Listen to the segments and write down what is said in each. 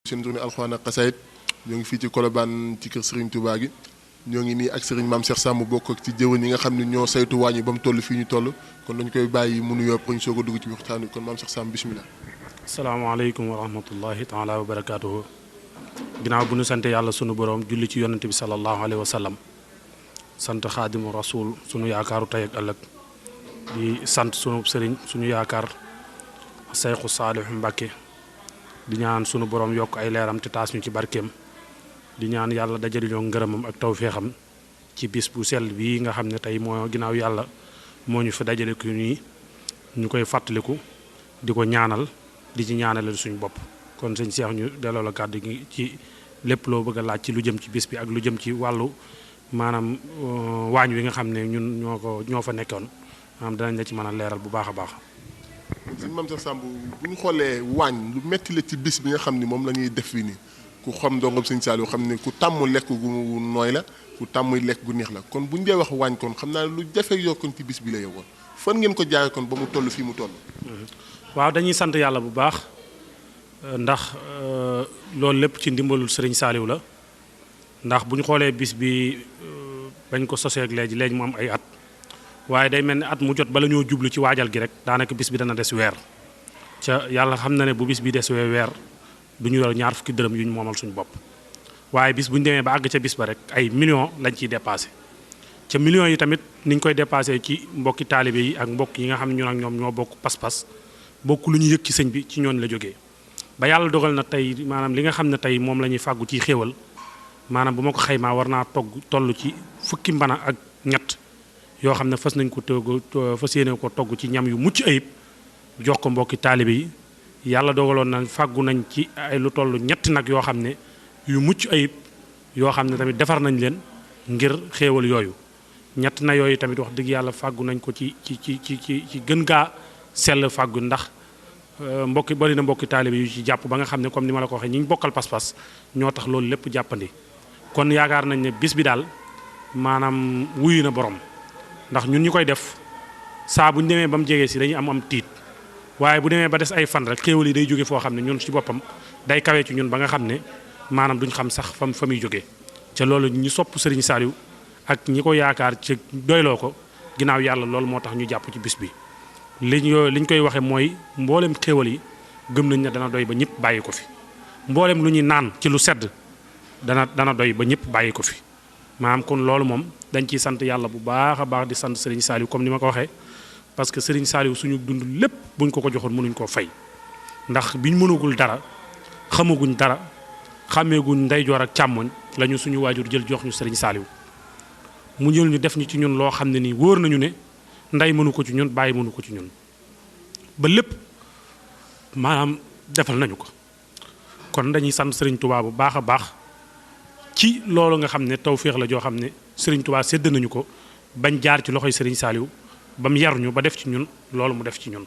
seen journée alxuraan ak xasaayid ñoo ngi fii ci Colobane ci kër Serigne Touba gi ñoo ngi nii ak Serigne Mame Cheikh Samb bokk ak ci jëwën yi nga xam ne ñoo saytu wàññi ba mu toll fii ñu toll kon dañ koy bàyyi mu nuyoo pour ñu soog a dugg ci waxtaan wi kon Mame Cheikh Samb bisimilah. asalaamaaleykum wa rahmatullahi taala wa barakaatuhu. ginnaaw bu ñu sante yàlla sunu borom julli ci yonante bi sallallahu alayhi wa sallam sant xaadimu rasul sunu yaakaaru tey ak ëllëg di sant sunu sëriñ suñu yaakaar Seyxu Saalix Mbàkke di ñaan sunu borom yokk ay leeram te taas ñu ci barkeem di ñaan yàlla dajaliñoo ngërëmam ak tawféexam ci bis bu sell bii nga xam ne tey moo ginnaaw yàlla moo ñu fi dajale ku nii ñu koy fàttaliku di ko ñaanal di ci ñaanale suñu bopp kon sëñ Cheikh ñu delloo la kàddu gi ci lépp loo bëgg a laaj ci lu jëm ci bis bi ak lu jëm ci wàllu maanaam waañ wi nga xam ne ñun ñoo fa nekkoon maanaam danañ la ci mën a leeral bu baax a baax. sëñ Mame Cheikh Samb bu ñu xoolee waañ lu metti la ci bis bi nga xam ni moom la ñuy def fii nii ku xam ndongoom sëñ Saliou xam ne ku tàmm lekk gu nooy la ku tàmm lekk gu neex la kon bu ñu dee wax waañ kon xam naa lu jafe yokkoon ci bis bi la yowoon fan ngeen ko jaaree kon ba mu toll fii mu toll. waaw dañuy sant yàlla bu baax ndax loolu lépp ci ndimbalul sëriñ Saliou la ndax bu ñu xoolee bis bi bañ ko sosee ak léegi mu am ay at waaye day mel ni at mu jot bala ñoo jublu ci waajal gi rek daanaka bis bi dana des weer ca yàlla xam na ne bu bis bi des weer du ñu yor ñaar fukki dërëm yu ñu moomal suñu bopp waaye bis bu ñu demee ba àgg ca bis ba rek ay millions lañ ciy dépassé ca millions yi tamit niñ koy dépassé ci mbokki taalibe yi ak mbokk yi nga xam ne ñun ak ñoom ñoo bokk pas-pas bokk lu ñu yëg ci sëñ bi ci ñooñ la jógee ba yàlla dogal na tey maanaam li nga xam ne tey moom la ñuy fàggu ciy xéewal maanaam bu ma ko xaymaa war naa toll ci fukki mbana ak ñett yoo xam ne fas yéene ko togg ci ñam yu mucc ayib jox ko mbokki taalibe yi yàlla dogaloon na fàggu nañ ci ay lu toll ñetti nag yoo xam ne yu mucc ayib yoo xam ne tamit defar nañ leen ngir xéewal yooyu ñett na yooyu tamit wax dëgg yàlla fàggu nañ ko ci gën gaa sell fàggu ndax bari na mbokki taalibe yu ci jàpp ba nga xam ne comme ni ma la ko waxee ñi ñu bokkal pas-pas ñoo tax loolu lépp jàppandi kon yaakaar nañ ne bis bi daal maanaam wuyu na borom ndax ñun ñu koy def saa bu ñu demee ba mu jegee si dañuy am tiit waaye bu demee ba des ay fan rek xéewal yi day jóge foo xam ne ñun ci boppam day kawee ci ñun ba nga xam ne maanaam duñ xam sax fa muy jógee ca loolu ñu sopp Serigne Saliou ak ñi ko yaakaar ci doyloo ko ginnaaw yàlla loolu moo tax ñu jàpp ci bis bi liñ koy waxee mooy mboolem xéewal yi gëm nañ ne dana doy ba ñëpp bàyyi ko fi mboolem lu ñuy naan ci lu sedd dana doy ba ñëpp bàyyi ko fi maanaam kon loolu moom dañ ciy sant yàlla bu baax a baax di sant Serigne Saliou comme ni ma ko waxee parce que Serigne Saliou suñu dund lépp buñ ko joxoon mënuñ koo fay ndax biñ mënagul dara xamaguñ dara xàmmeeguñ ndeyjoor ak càmmoñ lañu suñu waajur jël jox ñu Serigne Saliou mu jël ñu def ñu ci ñun loo xam ne nii wóor nañu ne ndey mënu ko ci ñun bàyyi mënu ko ci ñun ba lépp maanaam defal nañu ko kon dañuy sant Serigne Touba bu baax a baax ci loolu nga xam ne tawféex la joo xam ne Serigne Touba sédd nañu ko bañ jaar ci loxoy Serigne Saliou ba mu yaruñu ba def ci ñun loolu mu def ci ñun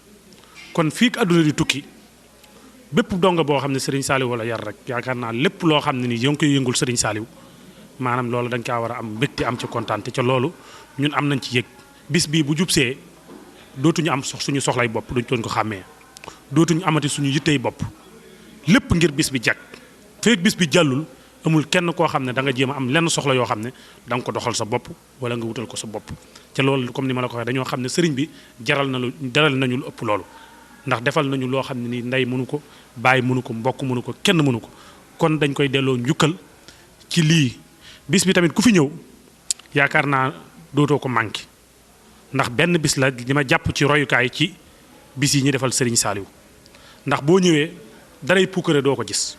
kon fii àdduna di tukki bépp donga boo xam ne Serigne Saliou wala yar rek yaakaar naa lépp loo xam ne nii yoo ngi koy yëngul Serigne Saliou maanaam loolu dañ kaa war a am mbégte am ci kontaan te ca loolu ñun am nañ ci yëg bis bii bu jubsee dootuñu am suñu soxlay bopp duñ toon ko xàmmee dootuñu amati suñu yittey bopp lépp ngir bis bi jag feek bis bi jàllul amul kenn koo xam ne da nga jéem a am lenn soxla yoo xam ne da nga ko doxal sa bopp wala nga wutal ko sa bopp ca loolu comme ni ma la ko waxee dañoo xam ne sëriñ bi jaral nañu lu ëpp loolu ndax defal nañu loo xam ne ni ndey mënu ko bàyyi mënu ko mbokk mënu ko kenn mënu ko kon dañ koy delloo njukkal ci lii bis bi tamit ku fi ñëw yaakaar naa dootoo ko manqué ndax benn bis la li ma jàpp ci royukaay ci bis yi ñu defal Serigne Saliou ndax boo ñëwee daray puukare doo ko gis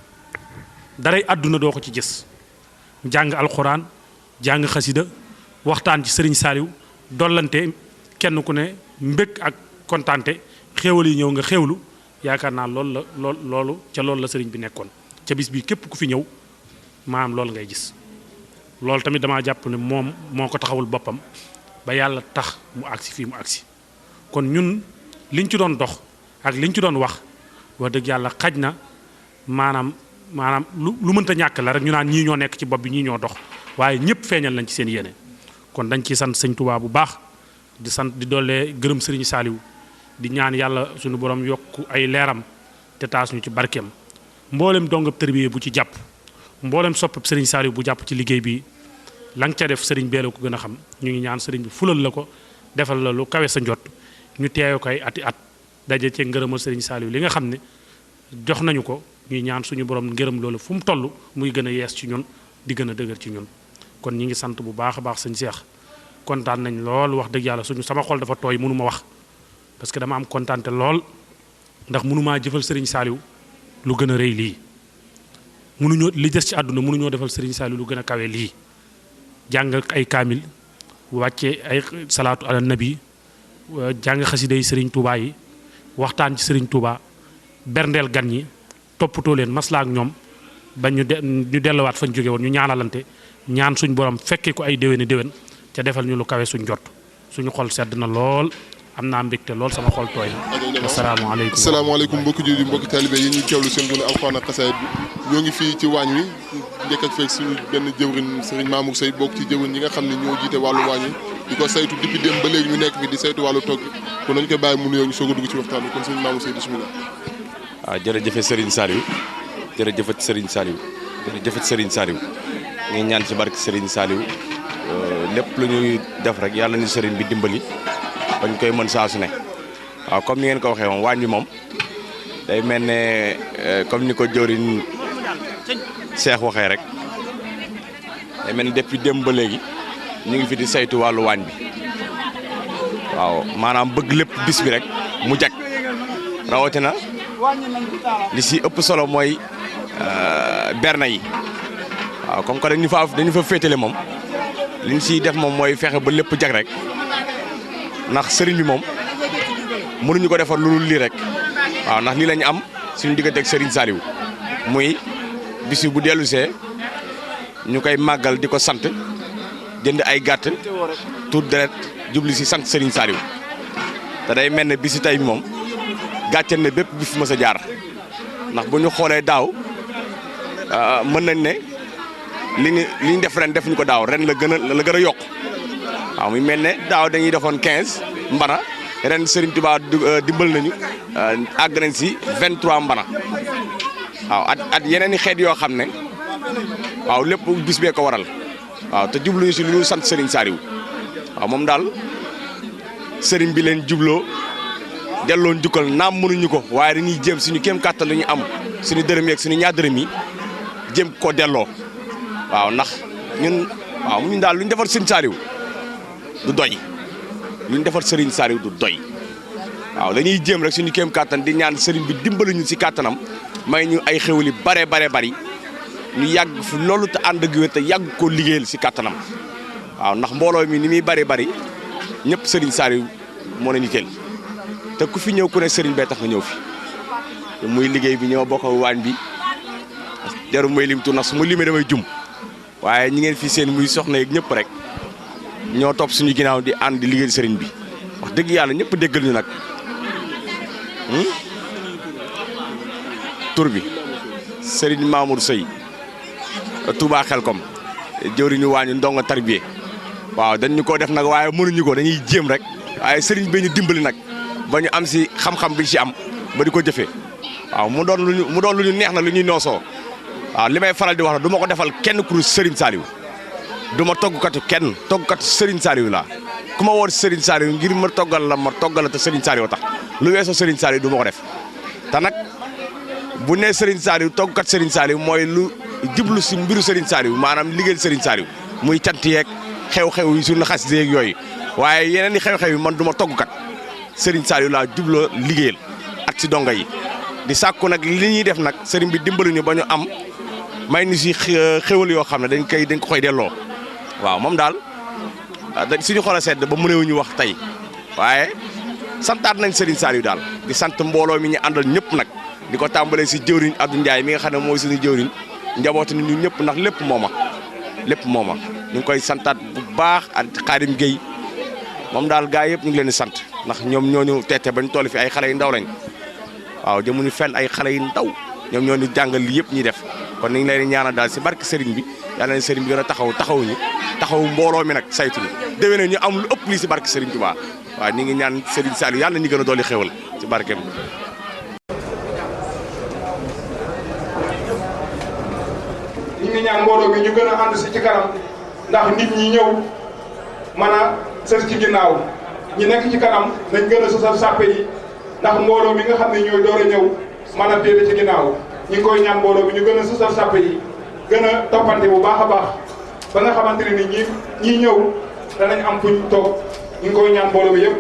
daray àdduna doo ko ci gis jàng alxuraan jàng xasida waxtaan ci Serigne Saliou dollante kenn ku ne mbég ak kontaante xéewal yi ñëw nga xéewlu yaakaar naa loolu la Serigne bi nekkoon ca bis bi képp ku fi ñëw maanaam loolu ngay gis loolu tamit damaa jàpp ne moom moo ko taxawul boppam ba yàlla tax mu agsi fii mu agsi kon ñun liñ ci doon dox ak liñ ci doon wax dëgg yàlla xaj na maanaam lu mënta ñàkk la rek ñu naan ñii ñoo nekk ci bopp bi ñii ñoo dox waaye ñëpp feeñal nañ ci seen yéene kon dañ ciy sant sëñ Touba bu baax di dollee gërëm Serigne Saliou di ñaan yàlla suñu borom yokk ay leeram te taas ñu ci barkeem mboolem dongab tërbiye bu ci jàpp mboolem soppab sëriñ Saliou bu jàpp ci liggéey bi la nga ca def sëriñ bee la ko gën a xam ñu ngi ñaan sëriñ bi fulal la ko defal la lu kawe sa njot ñu teew koy ati at daje cee ngërëmal sëriñ Saliou li nga xam ne jox nañu ko ñuy ñaan suñu borom ngërëm loolu fu mu toll muy gën a yees ci ñun di gën a dëgër ci ñun kon ñi ngi sant bu baax a baax sëñ Cheikh kontaan nañ lool wax dëgg yàlla sama xol dafa tooy mënu ma wax parce que dama am kontaante lool ndax mënumaa jëfal sëriñ Saliou lu gën a rëy lii mënuñoo li des ci àdduna mënuñoo defal sëriñ Saliou lu gën a kawe lii jàng ay kaamil wàcce ay salaatu ala nabi jàng xasida yi sëriñ Touba yi waxtaan ci sëriñ Touba berndeel gan ñi toppatoo leen maslaa ak ñoom ba ñu delluwaat fañ jóge woon ñu ñaanalante ñaan suñ borom fekkee ko ay déwéni déwén ca defal ñu lu kawe suñ jot suñu xol sedd na lool am naa mbégte lool sama xol tooy na. asalaamaaleykum mbokki jullit mbokki taalibe yi ñuy teewlu seen dund alxuraan ak xasaayid bi ñoo ngi fii ci waañ wi njëkk ak fekk suñu benn jëwrin sëriñ Mamour Seye bokk ci jëwrin yi nga xam ne ñoo jiite wàllu waañ wi di ko saytu depuis démb ba léegi ñu nekk fi di saytu wàllu togg kon nañu koy bàyyi mu nuyoo ñu soog a dugg ci waxtaan bi kon sëriñ Mamour Seye bismillah. waaw jërëjëf Serigne Saliou jërëjëf Serigne Saliou jërëjëf Serigne Saliou ngi ñaan ci barke Serigne Saliou lépp lu ñuy def rek yàlla ni Serigne bi dimbali bañ koy mën saa su ne waaw comme ni ngeen ko waxee moom waañ bi moom day mel ne comme ni ko jëwriñ Cheikh waxee rek day mel ne depuis démb ba léegi ñu ngi fi di saytu wàllu waañ bi waaw maanaam bëgg lépp bis bi rek mu jag rawatina li si ëpp solo mooy berna yi waaw comme que dañu fa féetale moom li ñu siy def moom mooy fexe ba lépp jag rek ndax sëriñ bi moom mënuñu ko defar lu lii rek waaw ndax lii lañu am suñu diggante ak Serigne Saliou muy bis bu dellusee ñu koy màggal di ko sant jënd ay gàtt tuut deret jubli si sant Serigne Saliou te day mel ne bisi tey bi moom gàcceel ne bépp bi fi mës a jaar ndax bu ñu xoolee daaw mën nañ ne li ñu def ren defuñu ko daaw ren la gën a yokk waaw muy mel ne daaw dañuy defoon 15 mbana ren Serigne Touba dimbal nañu àgg nañ si 23 mbana waaw at yeneen i xeet yoo xam ne waaw lépp bis bee ko waral waaw te jubluñu si lu ñu sant Serigne Saliou waaw moom daal Serigne bi leen jubloo delloo njukkal naam mënuñu ko waaye dañuy jéem suñu kéem kàttan lu ñu am suñu dërëm yi ak suñu ñaar dërëm yi jéem ko delloo waaw ndax ñun daal lu ñu defar Serigne Saliou du doy lu ñu defar Serigne Saliou du doy waaw dañuy jéem rek suñu kéem kàttan di ñaan Serigne bi dimbali ñu si kàttanam may ñu ay xéwal yi bare bari ñu yàgg fi loolu te ànd ak wér te yàgg ko liggéeyal si kàttanam waaw ndax mbooloo mi ni muy bari ñëpp Serigne Saliou moo leen yitteel te ku fi ñëw ku ne Serigne bee tax nga ñëw fi te muy liggéey bi ñoo bokk waañ bi jaru may lim tu ndax su ma limee damay jum waaye ñi ngeen fi seen muy soxna yeeg ñëpp rek ñoo topp suñu ginnaaw di ànd di liggéeyal Serigne bi wax dëgg yàlla ñëpp déggal ñu nag tur bi Serigne Mamour Seye Touba Xelkom jëwriñu waañu ndongo tarbiye waaw dañ ñu ko def nag waaye mënuñu ko dañuy jéem rek waaye Serigne bi ñu dimbali nag ba ñu am si xam-xam bi ñu si am ba di ko jëfee waaw mu doon lu ñu neex na lu ñuy noosoo waaw li may faral di wax na du ma ko defal kenn ku Serigne Saliou du ma toggkatu kenn toggkatu Serigne Saliou laa ku ma woor Serigne Saliou ngir ma toggal la te Serigne Saliou tax lu weesoo Serigne Saliou du ma ko def te nag bu nee Serigne Saliou toggkat Serigne Saliou mooy lu jublu si mbiru Serigne Saliou maanaam liggéeyal Serigne Saliou muy cant yeeg xew-xew yi suñu xas yeeg yooyu waaye yeneen i xew-xew yi man du ma toggkat Serigne Saliou laa jubloo liggéeyal ak si donga yi di sàkku nag li ñuy def nag Serigne bi dimbali ñu ba ñu am may ni si xéwal yoo xam ne dañ ko koy delloo waaw moom daal suñu xol a sedd ba mënewuñu wax tey waaye santaat nañ Serigne Saliou daal di sant mbooloo mi ñu àndal ñëpp nag di ko tàmbalee si jëwriñ Abdou Ndiaye mi nga xam ne mooy suñu jëwriñ njabooti ni ñu ñëpp ndax lépp mooma ñu ngi koy santaat bu baax ak Xaadim Gueye moom daal gaa yëpp ñu ngi leen di sant ndax ñoom ñooñu teete bañ toll fi ay xale yu ndaw lañ waaw jëmuñu fenn ay xale yu ndaw ñoom ñoo ñu jàngal li yëpp ñuy def kon ni ngi leen di ñaanal daal si barke Serigne bi yàlla na Serigne bi gën a taxaw mbooloo mi nag saytu ñu déwéne ñu am lu ëpp lii si barke Serigne Touba waaw ñu ngi ñaan Serigne Saliou yàlla ñu gën a dolli xéwal si barke bi ñu ngi ñaan mbooloo mi ñu gën a ànd si ci kanam ndax nit ñi ñëw mën a sës ci ginnaaw ñi nekk ci kanam nañ gën a sësal sàppe yi ndax mbooloo mi nga xam ne ñooy door a ñëw mën a féete ci ginnaaw ñi ngi koy ñaan mbooloo mi ñu gën a sësal sàppe yi gën a toppante bu baax a baax ba nga xamante ne ni ñii ñëw danañ am fuñ toog ñu ngi koy ñaan mbooloo mi yëpp.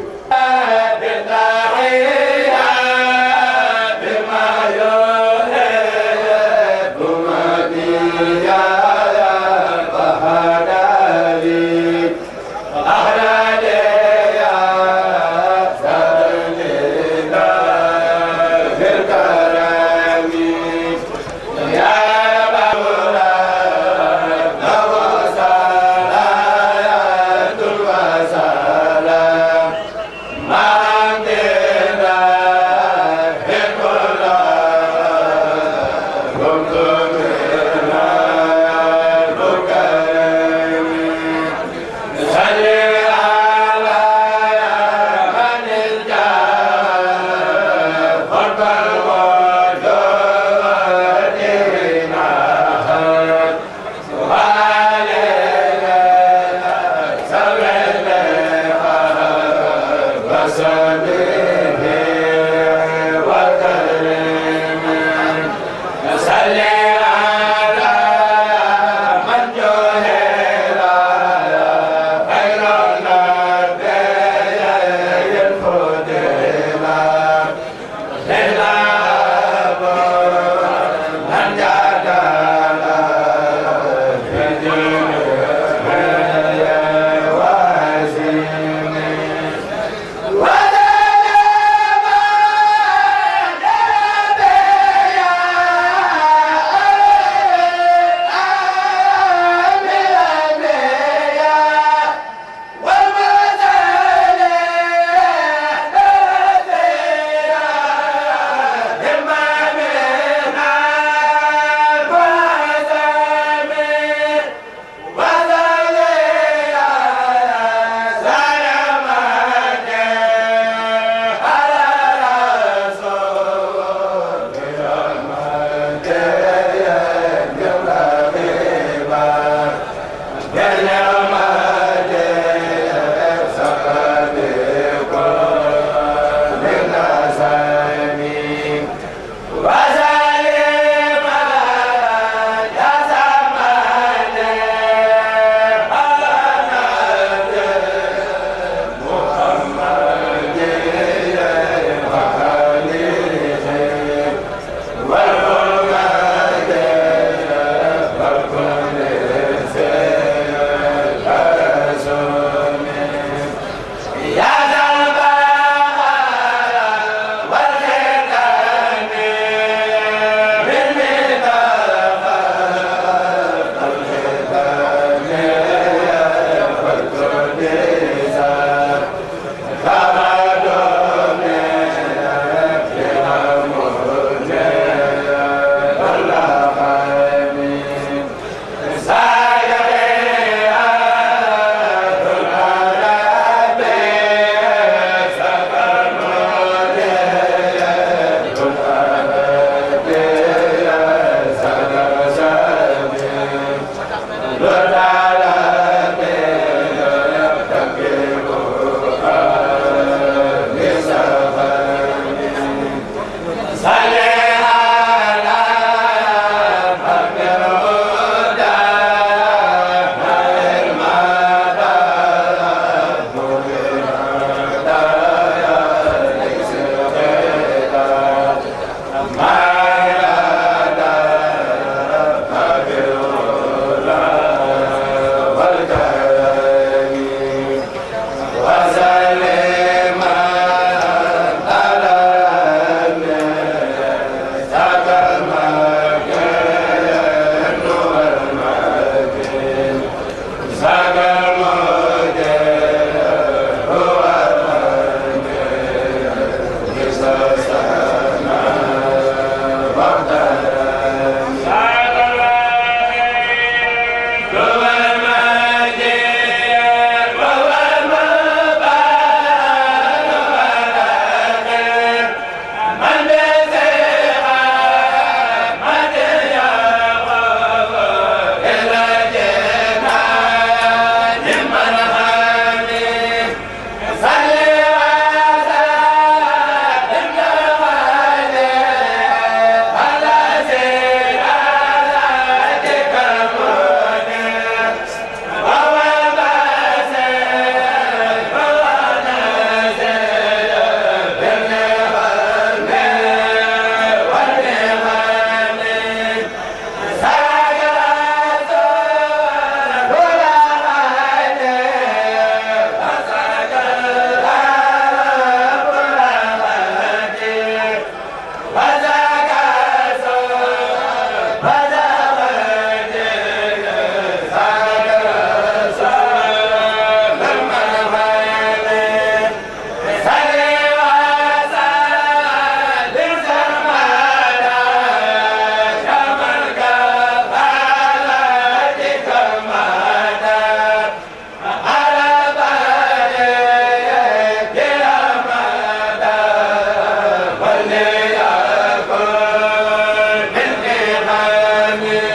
Yeah.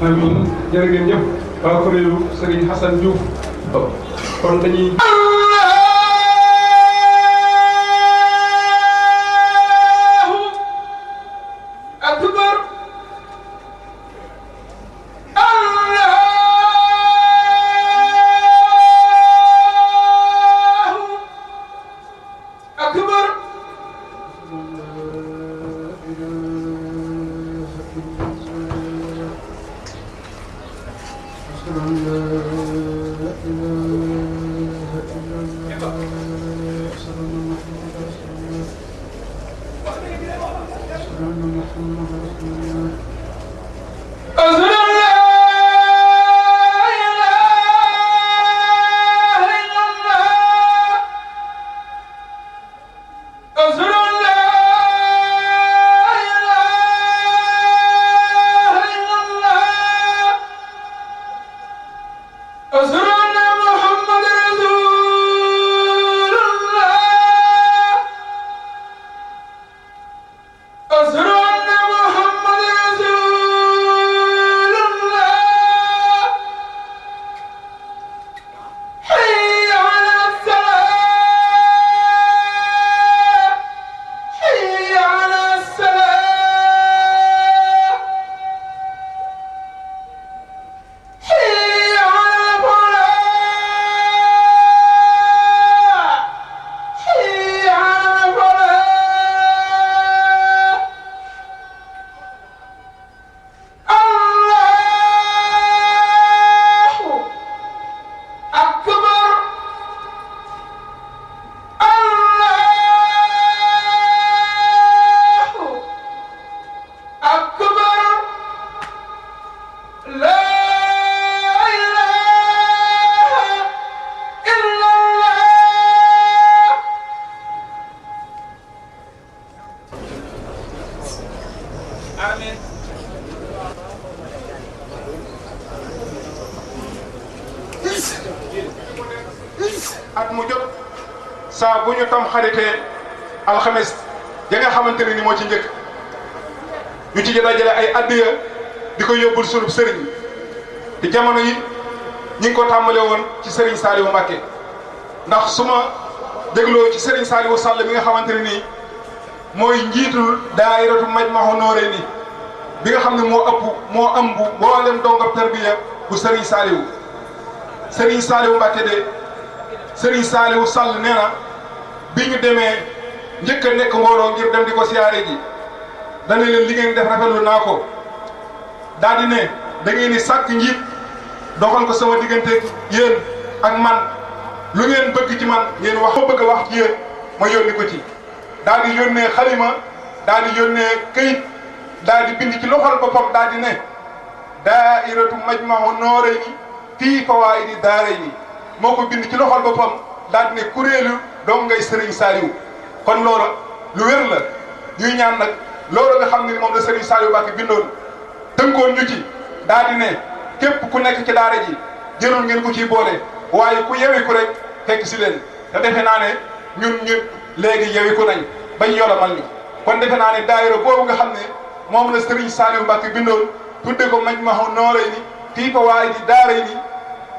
amiin jërë ngeen jëf waa kuréelu Serigne Hassan Diouf kon dañuy at mu jot saa bu ñu tam xaritee alxames ya nga xamante ne ni moo ci njëkk ñu ci dajale ay addiya di ko yóbbul sunub sëriñ te jamono yi ñi ngi ko tàmbale woon ci Serigne Saliou Mbacké ndax su ma dégloo ci Serigne Saliou Sall mi nga xamante ne nii mooy njiitul daayiratu Majmahun Nurayni bi nga xam ne moo ëmb mboolem dongab tarbiya bu Serigne Saliou Mbacké de Serigne Saliou Sall nee na bi ñu demee njëkk a nekk mbooloo ngir dem di ko siyaare ji dana leen li ngeen def rafetlu naa ko daal di ne da ngeen di sàkk njiit doxal ko sama diggante yéen ak man lu ngeen bëgg ci man ngeen wax ko bëgg a wax ci yéen ma yónni ko ci daal di yónnee xalima daal di yónnee këyit daal di bind ci loxol boppam daal di ne daairatu Majmahun Nurayni fii fawaa'idi daarayni moo ko bind ci loxol boppam daal di ne kuréelu doom ngay Serigne Saliou kon loola lu wér la ñuy ñaan nag loolu nga xam ne moom la Serigne Saliou Mbacké bindoon tënkoon ñu ci daal di ne képp ku nekk ci daara ji jërul ngeen ko ciy boole waaye ku yewiku rek fekk si leen te defe naa ne ñun léegi yewiku nañ bañ yolamal ñu kon defe naa ne daayira boobu nga xam ne moom la Serigne Saliou Mbacké bindoon tudde ko Majmahun Nurayni fii fawaa'idi daarayni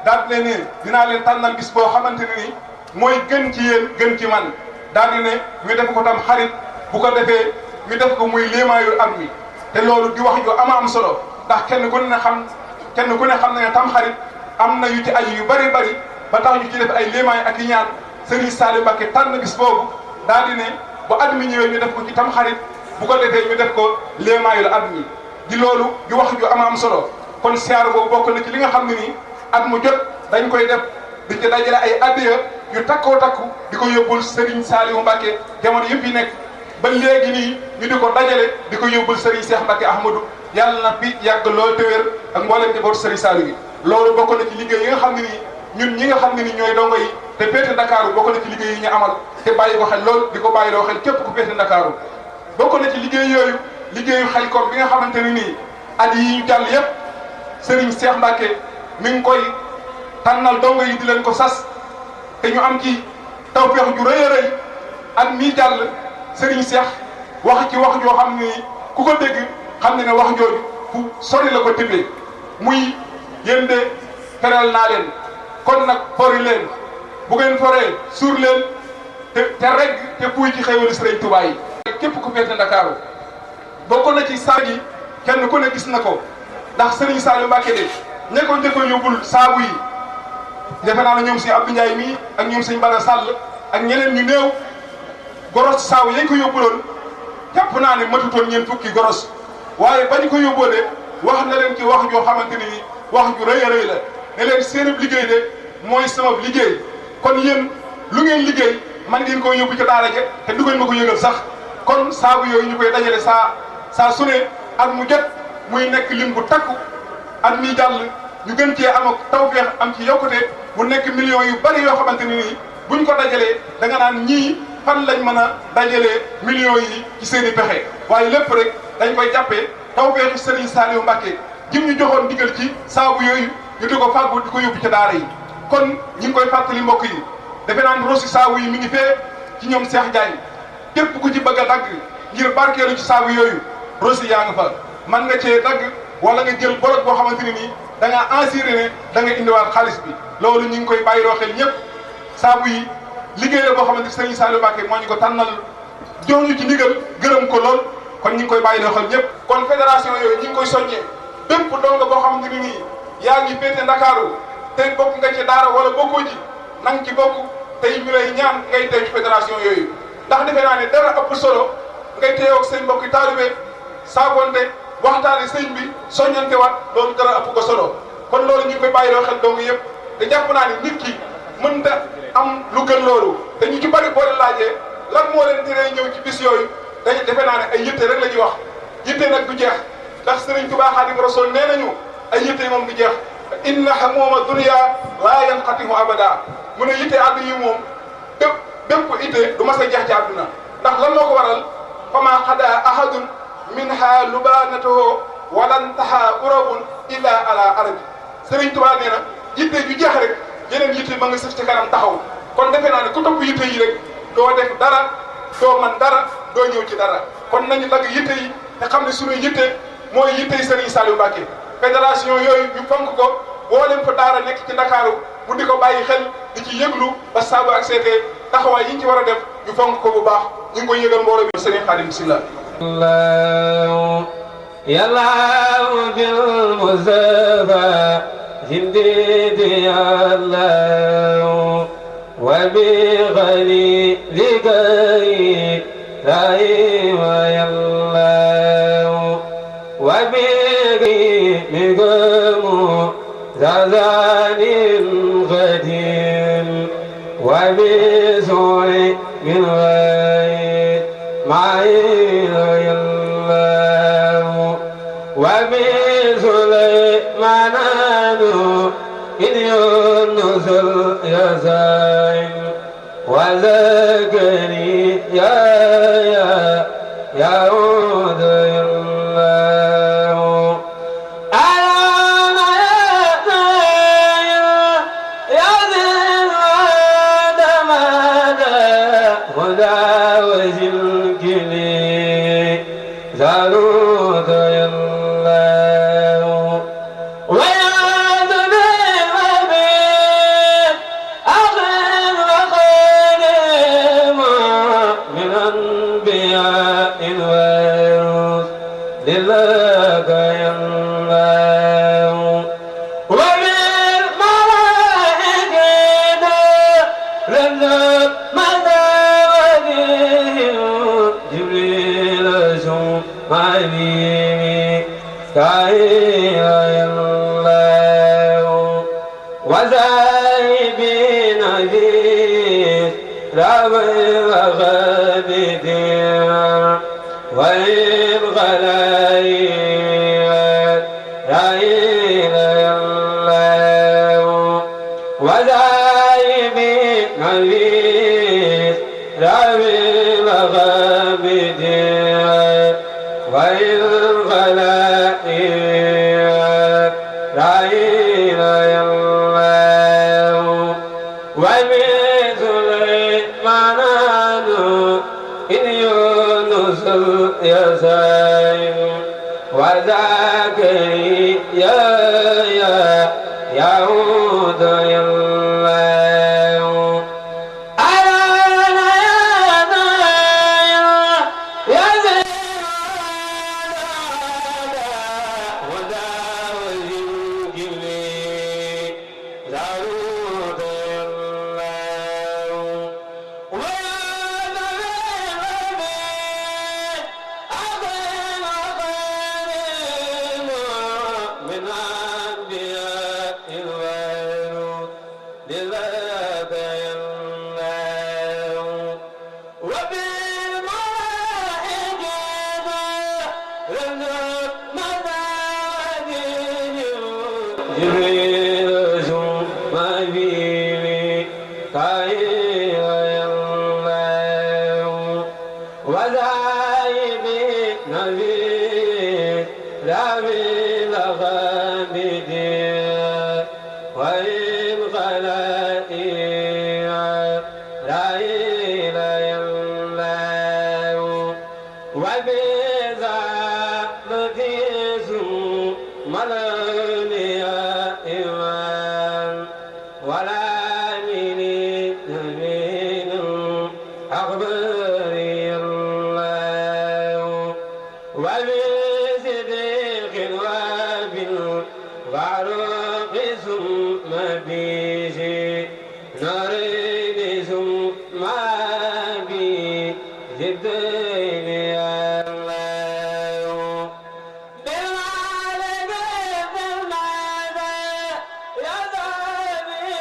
daal di leen ne dinaa leen tànnal bis boo xamante ne ni mooy gën ci yéen gën ci man daal di ne ñu def ko tam xarit bu ko defee ñu def ko muy léemaayu at mi te loolu di wax ju am solo ndax kenn ku ne xam na ne tam xarit am na yu ci aju yu bari ba tax ñu ci def ay léemaay ak i ñaan Serigne Saliou Mbacké tànn bis boobu daal di ne bu at mi ñëwee ñu def ko ci tam xarit bu ko defee ñu def ko léemaayu at mi di loolu di wax ju am solo kon siyaar boobu bokk na ci li nga xam ne nii at mu jot dañ koy def di ci dajale ay addiya yu takkoo takku di ko yóbbul Serigne Saliou Mbacké jamono yëpp yi nekk ba léegi nii ñu di ko dajale di ko yóbbul Serigne Cheikh Mbacké Ahmadou yàlla na fi yàgg lool te wér ak mboolem njabootu Serigne Saliou yi loolu bokk na ci liggéey yi nga xam ne nii ñun ñi nga xam ne ni ñooy dongo yi te féete Ndakaaru bokk na ci liggéey yi ñu amal te bàyyi ko xel lool di ko bàyyi loo xel képp ku féete Ndakaaru bokk na ci liggéey yooyu liggéeyu Xelcom bi nga xamante ne nii at yi ñu jàll yépp Serigne Cheikh Mbacké mi ngi koy tànnal dongo yi di leen ko sas te ñu am ci tawfeex ju rëy a rëy at mii jàll Serigne Cheikh wax ci wax joo xam ne ku ko dégg xam ne wax jooju fu sori la ko tibbee muy yéen de feral naa leen kon nag fori leen bu ngeen foree suur leen te regg te puy ci xéwalu Serigne Touba yi. képp ku féete Ndakaaru bokk na ci saag yi kenn ku ne gis na ko ndax Serigne Saliou Mbacké de ña ko njëkk a yóbbul saabu yi defe naa ne ñoom si Abdou Ndiaye mii ak ñoom sëñ Bara Sall ak ñeneen ñu néew goros saabu yañ ko yóbbuloon jàpp naa ne matutoon ñeent fukki goros waaye bañ ko yóbboo de wax na leen ci wax joo xamante ni wax ju rëy a rëy la ne leen seen liggéey de mooy sama liggéey kon yéen lu ngeen liggéey man ngeen koy yóbbu ca daara ja te du ngeen ma ko yëgal sax kon saabu yooyu ñu koy dajale saa su ne at mu jot muy nekk lim bu takku at mi jàll ñu gën cee am ak tawfeex am ci yokkute bu nekk millions yu bari yoo xamante ni nii buñ ko dajalee da nga naan ñii fan lañ mën a dajalee millions yi ci seen i pexe waaye lépp rek dañ koy jàppee tawfeexu Serigne Saliou Mbacké jim ñu joxoon digal ci saabu yooyu ñu di ko fàggu di ko yóbbu ca daara yi kon ñi ngi koy fàttali mbokk yi defe naan rosi saabu yi mi ngi fee ci ñoom Cheikh Diagne képp ku ci bëgg a dagg ngir barkeelu ci saabu yooyu rosi yaa nga fa man nga cee dagg wala nga jël bolok boo xamante ne nii da ngaa assuré ne da nga indiwaat xaalis bi loolu ñu ngi koy bàyyiloo xel ñëpp saabu yi liggéey la boo xamante ne Serigne Saliou Mbacké moo ñu ko tànnal jox ñu ci ndigal gërëm ko lool kon ñu ngi koy bàyyiloo xel ñëpp. kon fédération yooyu ñu ngi koy soññee bépp donga boo xamante ne nii yaa ngi féete Ndakaaru te bokk nga ci daara wala bokkoo ji na nga ci bokk tey ñu lay ñaan ngay teew ci fédération yooyu ndax defe naa ne dara ëpp solo ngay teewoo ak seen mbokki taalibe saafonte waxtaane sëñ bi soññante waat loolu dara ëpp ko solo kon loolu ñu ngi koy bàyyiloo xel dong yëpp te jàpp naa ne nit ki mënta am lu gën loolu te ñu ci bari boo leen laajee lan moo leen teree ñëw ci bis yooyu dañu defe naa ne ay yitte rek la ñuy wax yitte nag du jeex ndax Sëriñ Tuubaa Xaadimu Rasuul nee nañu ay yitte moom du jeex inna hamuuma dunya laa yanqati'u abada mu ne yitte àdduna yi moom bépp itte du mas a jeex ci àdduna ndax lan moo ko waral famaa xadaa ahadun minha lubanatahu walan taha urabun illa ala arabi Sëriñ Tuubaa nee na yitte ju jeex rek yeneen yitte ma nga sëf ci kanam taxaw kon defe naa ne ku topp yitte yi rek doo def dara doo man dara doo ñëw ci dara kon nañu dagg yitte yi te xam ne suñu yitte mooy yitte yi Serigne Saliou Mbacké fédération yooyu ñu fonk ko boo leen fa daara nekk ci Ndakaaru mu di ko bàyyi xel di ci yëglu ba saabu ak seetee taxawaay yi ñu ci war a def ñu fonk ko bu baax ñu ngi koy yëgal mbooloo bi Serigne Khadim bismillah يلا بالمصطفى جندي يا الله وبغير ذكري رحيم يا الله وبغير منكم زازان قديم وبسوء من غير معين يا الله وبسليمان إذ يونس اليسائل وزكريا يعود الله ألم يا ذي الودم هدى وزلكلي زالوت الله ويعد بالربيع أخذ وخدم أنبياء ورسل لك ينبع وبالملائكة رزق مداوده جبريل ثم ميكائيل ينبع وذاهبين في ربي وغابدين والغلايب رأينا ينبع وذاهبين في ربي وغابدين والغلايب رأينا ينبع وبسليمان إذ يونس يسعد وزكريا يعود ينبع أرانا يا زين وداوي الجبريل داود ينبع ويا نبي أقيم من أنبياء الورود لذاك ينبع وبالملائكة رزق مداوده جبريل ثم ميكائيل ينبع وذاهبين في ربي لغابدين والغلايب رأينا ينبع وبذلك ثم الأولياء ولا من أخبار ينبع وبصديق وبالفاروق ثم به نورين ثم بجدين ينبع بالمالك بالمالك يا ذابي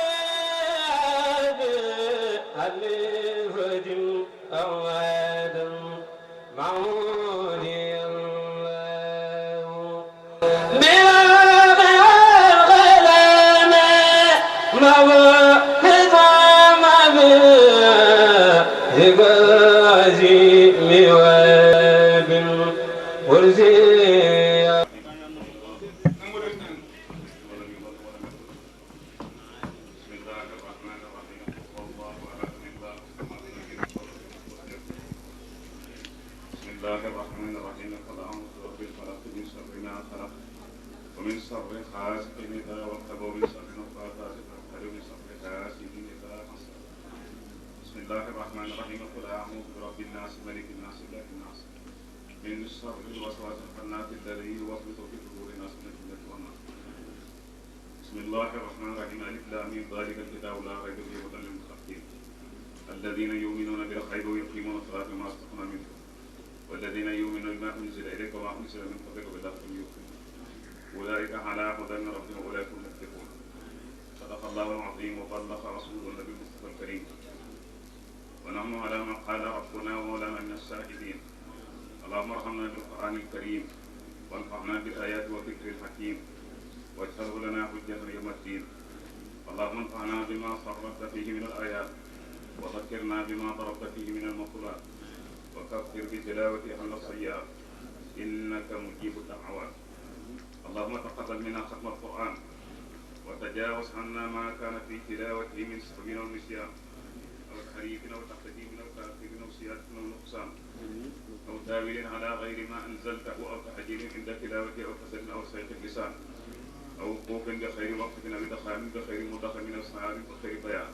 ألفة أواد معود ينبع بلاد الغلام موعد ما به عزيم وبالورزي بسم الله الرحمن الرحيم قل أعوذ برب الفلق من شر ما خلق ومن شر حاسد إذا وقب ومن شر النفاثات في العقد ومن شر حاسد إذا حسد بسم الله الرحمن الرحيم قل أعوذ برب الناس ملك الناس إله الناس من شر الوسواس الخناس الذي يوسوس في صدور الناس من الجنة والناس بسم الله الرحمن الرحيم ألف لام ميم ذلك الكتاب لا ريب فيه هدى للمتقين الذين يؤمنون بالغيب ويقيمون الصلاة وما رزقناهم منه والذين يؤمنون بما أنزل إليك وما أنزل من قبلك وبالآخرة يوقنون أولئك على هدى من ربهم وأولئك هم المفلحون صدق الله العظيم وبلغ رسوله النبي المصطفى الكريم ونحن على ما قال ربنا ومولانا من الشاهدين اللهم ارحمنا بالقرآن الكريم وانفعنا بالآيات والذكر الحكيم واجعله لنا حجة يوم الدين اللهم انفعنا بما صرفت فيه من الآيات وذكرنا بما ضربت فيه من المطلات وكفر بتلاوته عن السيئات إنك مجيب الدعوات اللهم تقبل منا ختم القرآن وتجاوز عنا ما كان في تلاوته من سهو أو نسيان أو تحريف أو تقديم أو تأخير أو زيادة أو نقصان أو تاويل على غير ما أنزلته أو تحجير عند تلاوته أو كسل أو سيق اللسان أو وقوف بخير وقف أو إدخال بخير مدخل من أصحاب بخير بيان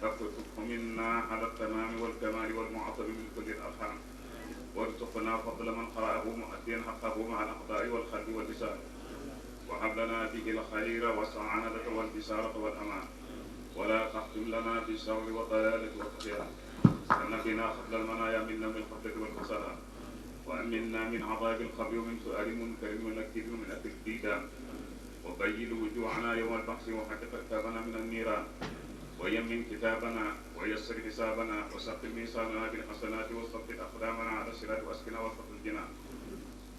فاكتبه منا على التمام والكمال والمعطب من كل الأرحام من قرأه مؤديا حقه مع الأقضاء والخلق واللسان وهب لنا به الخير والسعادة والبشارة والأمان ولا تختم لنا بالشر والضلالة والطغيان ونبنا قبل المنايا منا من الخطة والخسران وأمنا من عذاب القبر ومن سؤال منكر ونكير من أكل الديدان وبيض وجوهنا يوم البحث وحقق كتابنا من النيران ويمن كتابنا ويسر حسابنا وسقل ميزاننا بالحسنات وثبت أقدامنا على الصراط وأسكنا وسط الجنان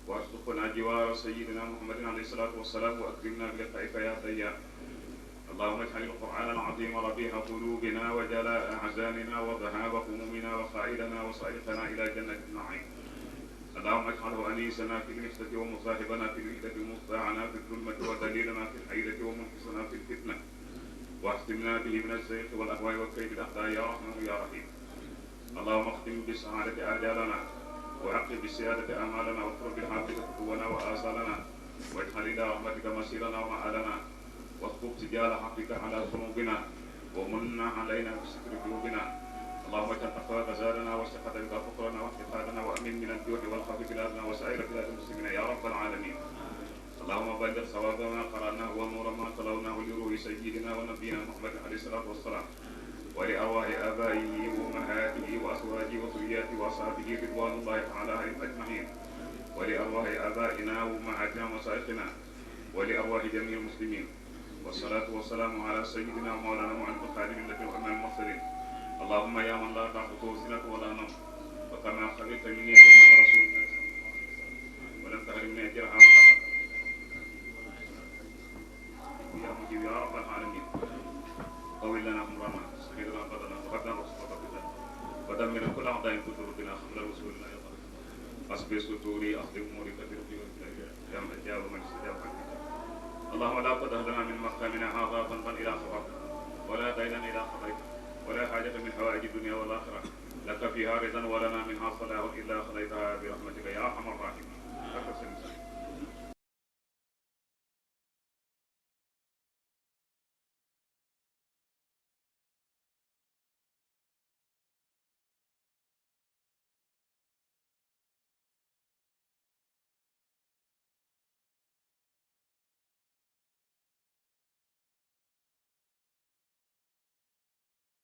وارزقنا جوار سيدنا محمد عليه الصلاة والسلام وأكرمنا بلقائك يا ديان اللهم اجعل القرآن العظيم ربيع قلوبنا وجلاء أحزاننا وذهاب همومنا وقائدنا وصائقنا إلى جنة النعيم اللهم اجعله أنيسنا في الوحدة ومصاحبنا في الوحدة ومطاعنا في الظلمة ودليلنا في الحيرة ومنقذنا في الفتنة واختمنا به من الزيغ والأهواء وكيد الأعداء يا رحمن يا رحيم اللهم اختم بالسعادة آجالنا وعقب بالسيادة آمالنا واغفر بالحافظة قونا وآصالنا واجعل إلى رحمتك مسيرنا ومآلنا واخطب سجال حقك على ذنوبنا ومن علينا بستر قلوبنا اللهم اجعل تقواك زادنا واستقامت بك فقرنا واحتقادنا وامن من الجوع والخوف بلادنا وسائر بلاد المسلمين يا رب العالمين اللهم بلغ ثواب ما قرأناه ونور ما تلوناه لروح سيدنا ونبينا محمد عليه الصلاة والسلام ولأرواح آبائه وأمهاته وأزواجه وذرياته وأصحابه رضوان الله تعالى عليهم أجمعين ولأرواح آبائنا وأمهاتنا ومشايخنا ولأرواح جميع المسلمين والصلاة والسلام على سيدنا ومولانا محمد خالد النبي وإمام المرسلين اللهم يا من لا تأخذه سنة ولا نوم وكما خلقتني خدمة رسول الله صلى الله عليه وسلم ولم تحرمني أجرها يا مجيب يا رب العالمين طول لنا عمرنا سهل لنا بدنا وقدنا رسولك بنا ودمر كل أعداء كترتنا قبل الوصول إلى يوم حسب ستوري أخذ أموري كثير يا من جاء ومن استجاب اللهم لا تدع لنا من مقامنا هذا ذنبا إلى خبرك ولا دينا إلى قضيته ولا حاجة من حوائج الدنيا والآخرة لك فيها رضا ولنا منها صلاح إلا خليتها برحمتك يا أرحم الراحمين.